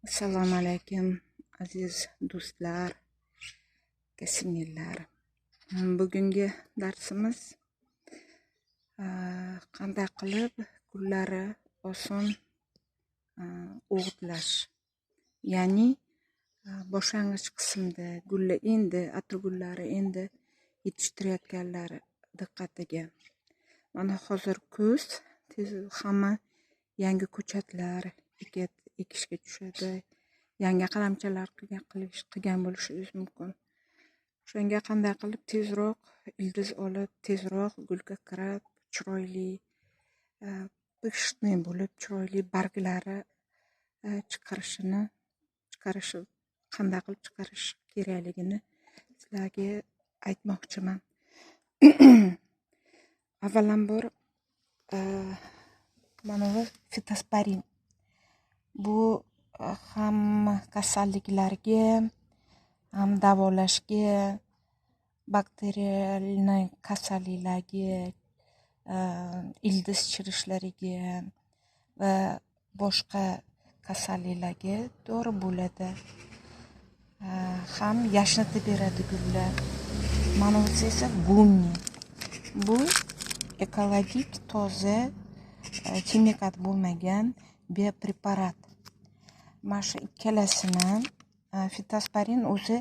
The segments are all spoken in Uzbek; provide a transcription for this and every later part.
Assalomu alaykum, aziz do'stlar, aka-singillar. Bugungi darsimiz qanday qilib gullari oson o'g'itlash. Ya'ni boshlang'ich qismda gulli endi atirgullari endi yetishtirayotganlar diqqatiga. Mana hozir kuz, tez hamma yangi ko'chatlar ekishga tushadi, yangi qalamchalar qilgan bo'lishingiz mumkin. O'shanga qanday qilib tezroq ildiz olib, tezroq gulga kirib, chiroyli, пышный bo'lib, chiroyli barglari chiqarishi qanday qilib chiqarish kerakligini sizlarga aytmoqchiman. Avvalambor mana bu fitosparin. Bu ham kasalliklarga, ham davolashga, bakterialniy kasalliklarga, ildiz chirishlariga va boshqa kasalliklarga dori bo'ladi. Ham yashnatib beradi gullar. Mana bu esa gummi. Bu ekologik toza, ximikat bo'lmagan biopreparat. Mana shu ikkalasini, fitosparin o'zi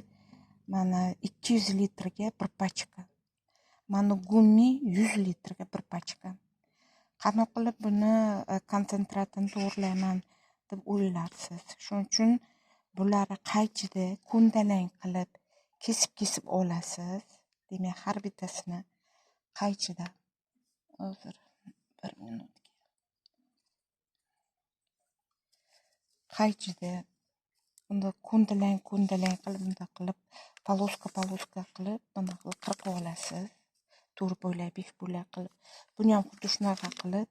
mana 200 litrga bir pachka. Mana gummi 100 litrga bir pachka. Qanday qilib buni konsentratini to'g'rilayman deb o'ylarsiz. Shuning uchun bularni qaychida ko'ndalang qilib kesib-kesib olasiz. Demak, har bittasini qaychida. Hozir bir minutga. Qaychida unda ko'ndalang qilib, bunday qilib, poloska qilib, bunday qilib qirqib olasiz. 4 bo'lak, 5 bo'lak qilib. Buni ham xuddi shunaqa qilib,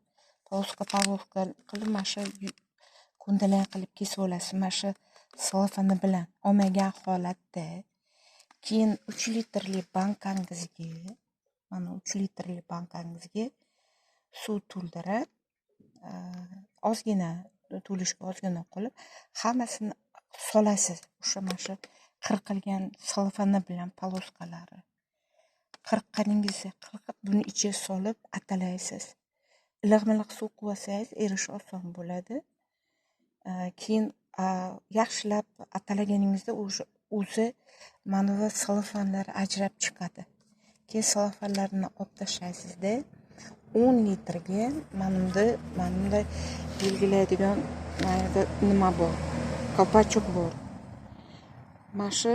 poloska qilib, mana shu ko'ndalang qilib kesib olasiz. Mana shu selofani bilan olmagan holatda keyin 3 litrli bankangizga, mana 3 litrli bankangizga suv to'ldirib, ozgina to'lishga ozgina qolib, hammasini solasiz. O'sha mana shu qirqilgan selofani bilan poloskalari. Qirqqaningizda qirqib, buni ichiga solib atalaysiz. Iliq-miliq suv qo'ysangiz erishi oson bo'ladi. Keyin yaxshilab atalaganingizda o'zi mana bu selofanlar ajrab chiqadi. Keyin selofanlarni olib tashlaysizda 10 litrga mana bunday belgilaydigan nima bor? Kopachok bor. Mana shu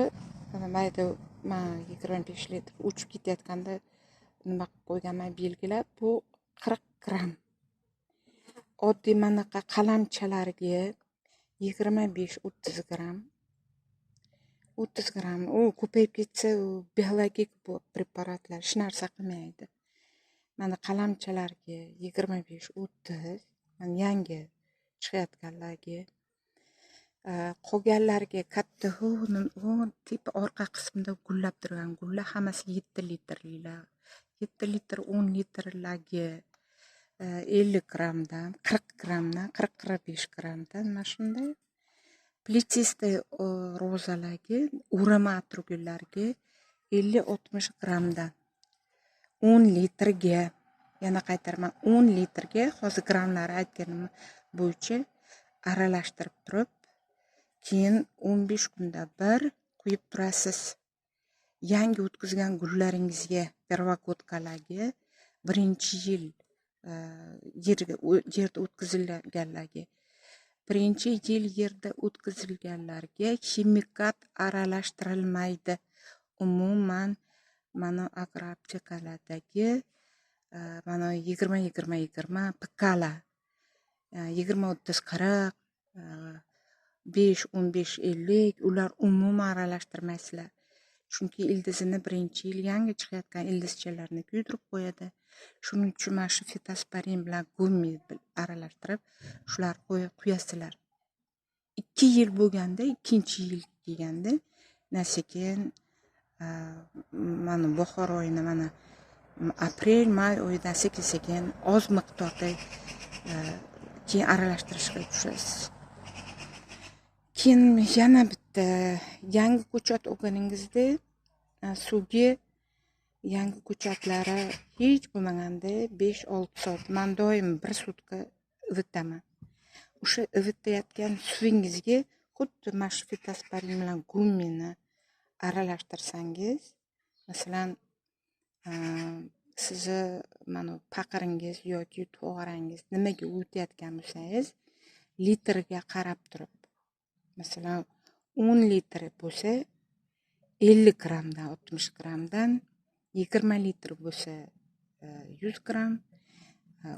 mayda 25 litr uchib ketayotganda nima qilib qo'yganman belgilab, bu 40 gramm. Oddiy manaqa qalamchalarga 25-30 gramm. 30 gramm. U ko'payib ketsa, u biologik preparatlar hech narsa qilmaydi. Mana qalamchalarga 25-30, mana yangi chiqayotganlarga, qolganlarga katta tepa orqa qismida gullab turgan gullar hammasi 7 litrlilar. 7 litr, 10 litrlarga 50 grammdan, 40 grammdan, 40-45 grammdan mana shunday. Плетистый rozalarga, o'rama atirgullarga 50-60 grammdan 10 litrga, yana qaytaraman, 10 litrga hozir grammlari aytganim bo'yicha aralashtirib turib, keyin 15 kunda bir quyib turasiz. Yangi o'tkazgan gullaringizga, первогодкаlarga, birinchi yil yerda o'tkazilganlarga, birinchi yil yerda o'tkazilganlarga ximikat aralashtirilmaydi. Umuman mana agroaptekalardagi mana 20-20-20 PKlar, 20-30-40, 5-15-50 ular umuman aralashtirmaysizlar. Chunki ildizini birinchi yil yangi chiqayotgan ildizchalarni kuydirib qo'yadi. Shuning uchun mana shu fitosparin bilan gummi aralashtirib, shular quyasizlar. 2 yil bo'lganda, ikkinchi yil kelganda, sekin mana bahor oyini, mana aprel, may oyida sekin-sekin oz miqdorda keyin aralashtirishga tushasiz. Keyin yana bitta yangi ko'chat olganingizda suvga yangi ko'chatlari hech bo'lmaganda 5-6 soat, man doim 1 sutka ivitaman. O'sha ivitayotgan suvingizga xuddi mana shu fitosparin bilan gummini aralashtirsangiz, masalan, sizni mana paqiringiz yoki tog'orangiz nimaga uvitayotgan bo'lsangiz, litrga qarab turib, masalan, 10 litr bo'lsa 50 grammdan, 60 grammdan, 20 litr bo'lsa 100 gramm,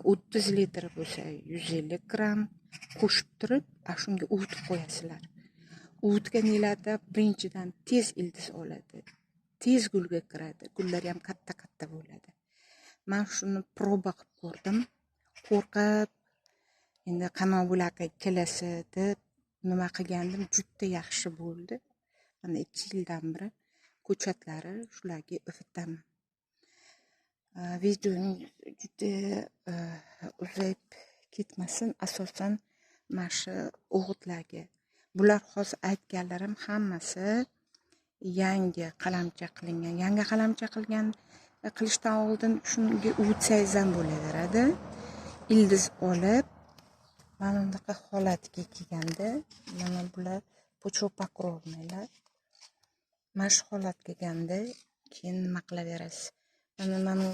30 litr bo'lsa 150 gramm qo'shib turib, shunga uvitib qo'yasizlar. Uvitganinglarda birinchidan tez ildiz oladi, tez gulga kiradi, gullari ham katta-katta bo'ladi. Men shuni proba qilib ko'rdim. Qo'rqib, endi qanday bo'larkan ikkalasi deb nima qilgandim, juda yaxshi bo'ldi. Mana 2 yildan beri ko'chatlari shularga ivitaman. Videoning juda uzayib ketmasin, asosan mana shu o'g'itlarga. Bular hozir aytganlarim hammasi yangi qalamcha qilingan. Yangi qalamcha qilishdan oldin shunga uvitsangiz ham bo'laveradi. Ildiz olib mana bunaqa holatga kelganda, mana bular почвопокровныйlar. Mana shu holatga kelganda keyin nima qilaverasiz? Mana